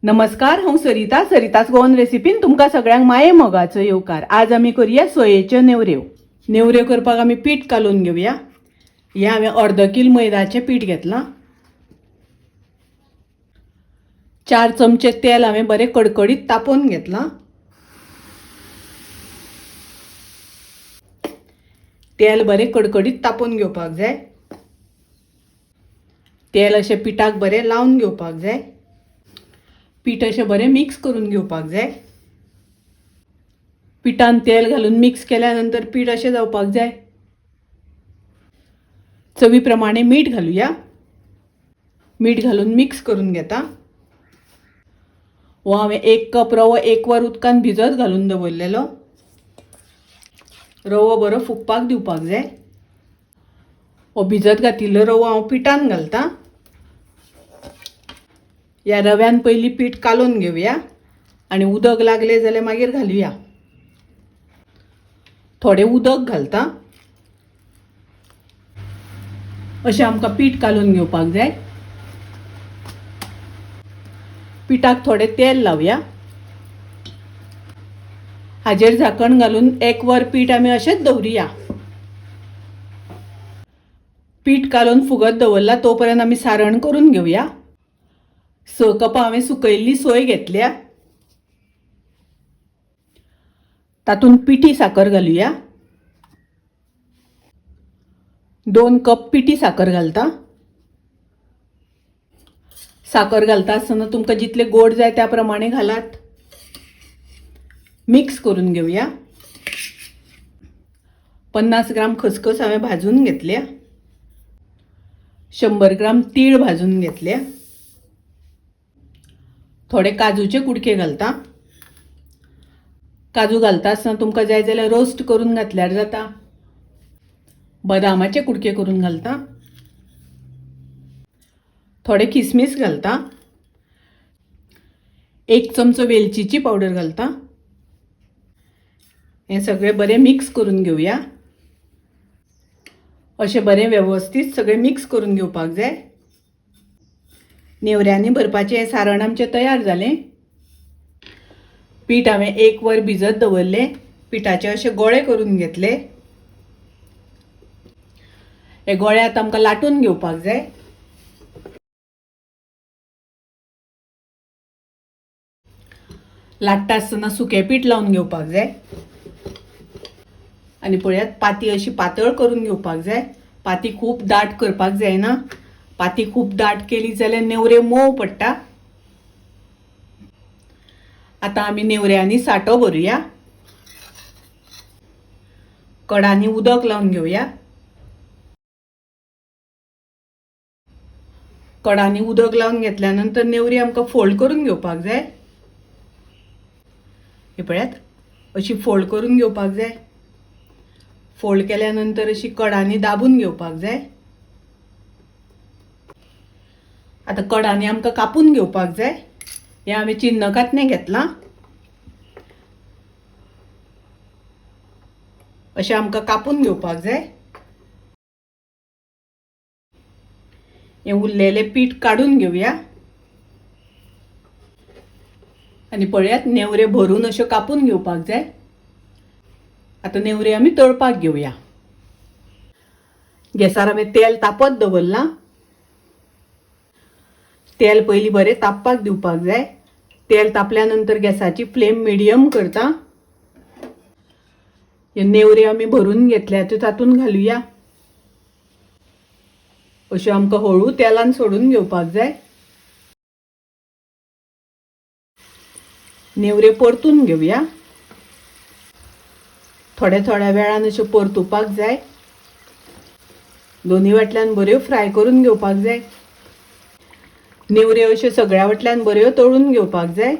नमस्कार, हांव सरिता. सरिता's गोवन रेसिपीन तुमकां सगळ्यांक माये मोगाचो येवकार. आज आमी करुया सोयेच्यो नेवऱ्यो. नेवऱ्यो करपाक आमी पीठ कालोवन घेवया. हें हांवें अर्द कील मैदाचें पीठ घेतलां. 4 चमचे तेल हांवें बरें कडकडीत तापोवन घेतलां. तेल बरें कडकडीत तापोवन घेवपाक जाय. तेल अशें पिठाक बरें लावन घेवपाक जाय. पीठ अशें बरें मिक्स करून घेवपाक जाय. पिठान तेल घालून मिक्स केल्या नंतर पीठ अशें जावपाक जाय. चवी प्रमाणे मीठ घालुया. मीठ घालून मिक्स करून घेता. हो हांवें 1 कप रवो 1 वर उदकान भिजत घालून दवरलेलो. रवो बरो फुगपाक दिवपाक जाय. हो भिजत घातिल्लो रवो हांव पिठान घालता. ह्या रव्यान पयलीं पीठ कालोवन घेवया आनी उदक लागलें जाल्यार मागीर घालुया. थोडें उदक घालता. अशें आमकां पीठ कालोवन घेवपाक जाय. पिठाक थोडें तेल लावया. हाजेर झाकण घालून 1 वर पीठ आमी अशेंच दवरुया. पीठ कालोवन फुगत दवरला तो पर्यंत आमी सारण करून घेवया. 6 कपां हांवें सुकयल्ली सोय घेतल्या. तातूंत पिठी साकर घालुया. 2 कप पिठी साकर घालता. साकर घालता आसतना तुमकां जितले गोड जाय त्या प्रमाणे घालात. मिक्स करून घेवया. 50 ग्राम खसखस हांवें भाजून घेतल्या. 100 ग्राम तीळ भाजून घेतल्या. थोडे काजूचे कुडके घालता. काजू घालता आसतना तुमकां जाय जाल्यार रोस्ट करून घातल्यार जाता. बदामाचे कुडके करून घालता. थोडे किसमीस घालता. 1 चमचो वेलचीची पावडर घालता. हें सगळें बरें मिक्स करून घेवया. अशें बरें वेवस्थीत सगळें मिक्स करून घेवपाक जाय. नेवऱ्यांनी भरपाचें हें सारण आमचें तयार जालें. पीठ हांवें 1 वर भिजत दवरलें. पिठाचे अशे गोळे करून घेतले. हे गोळे आतां आमकां लाटून घेवपाक जाय. लाट्टा आसतना सुकें पीठ लावन घेवपाक जाय. आनी पळयात पाती अशी पातळ करून घेवपाक जाय. पाती खूब दाट करपाक जायना. पाती खूब दाट केली जाल्यार नेवऱ्यो मोव पडटा. आतां आमी नेवऱ्यांनी साठो भरुया. कडांनी उदक लावन घेवया. कडांनी उदक लावन घेतल्या नंतर नेवरी आमकां फोल्ड करून घेवपाक जाय. हे पळयात अशी फोल्ड करून घेवपाक जाय. फोल्ड केल्या नंतर अशी कडांनी दाबून घेवपाक जाय. आतां कडांनी आमकां कापून घेवपाक जाय. हें हांवें चिन्नकातनें घेतलां. अशें आमकां कापून घेवपाक जाय. हें उरलेलें पीठ काडून घेवया. आनी पळयात नेवरे भरून अश्यो कापून घेवपाक जाय. आतां नेवरे आमी तळपाक घेवया. गॅसार हांवें तेल तापत दवरलां. तेल पयलीं बरें तापपाक दिवपाक जाय. तेल तापल्या नंतर गॅसाची फ्लेम मिडियम करता. हे नेवरे आमी भरून घेतल्या त्यो तातूंत घालुया. अश्यो आमकां हळू तेलान सोडून घेवपाक जाय. नेवरे परतून घेवया. थोड्या थोड्या वेळान अश्यो परतुपाक जाय. दोनी वाटल्यान बऱ्यो फ्राय करून घेवपाक जाय. नेवऱ्यो अश्यो सगळ्या वाटल्यान बऱ्यो तळून घेवपाक जाय.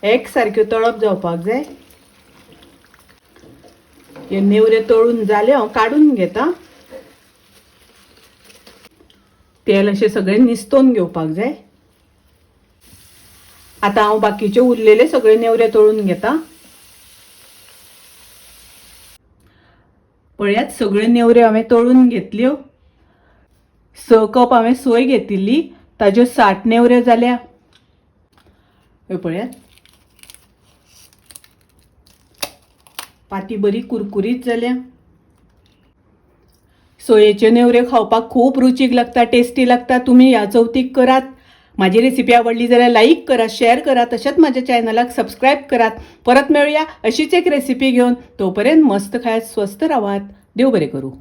एक सारक्यो तळप जावपाक जाय. हे नेवऱ्यो तळून जाले हांव काडून घेता. तेल अशें सगळें निस्तोवन घेवपाक जाय. आतां हांव बाकीचे उरलेले सगळे नेवरे तळून घेता. पळयात सगळे नेवऱ्यो हांवें तळून घेतल्यो. 6 कप हांवें सोय घेतिल्ली. ताज्यो 60 नेवऱ्यो जाल्या. हे पळयात, पाती बरी कुरकुरीत जाल्या. सोयेच्यो नेवऱ्यो खावपाक खूब रुचीक लागता, टेस्टी लागता. तुमी ह्या चवथीक करात. माझी रेसिपी आवडली जाल्यार लाईक करा, शेअर करा, तशेंच माझ्या चॅनलाक सबस्क्राईब करात. परत मेळुया अशीच एक रेसिपी घेवन. तोपर्यंत मस्त खायात, स्वस्थ रावात. देव बरें करूं.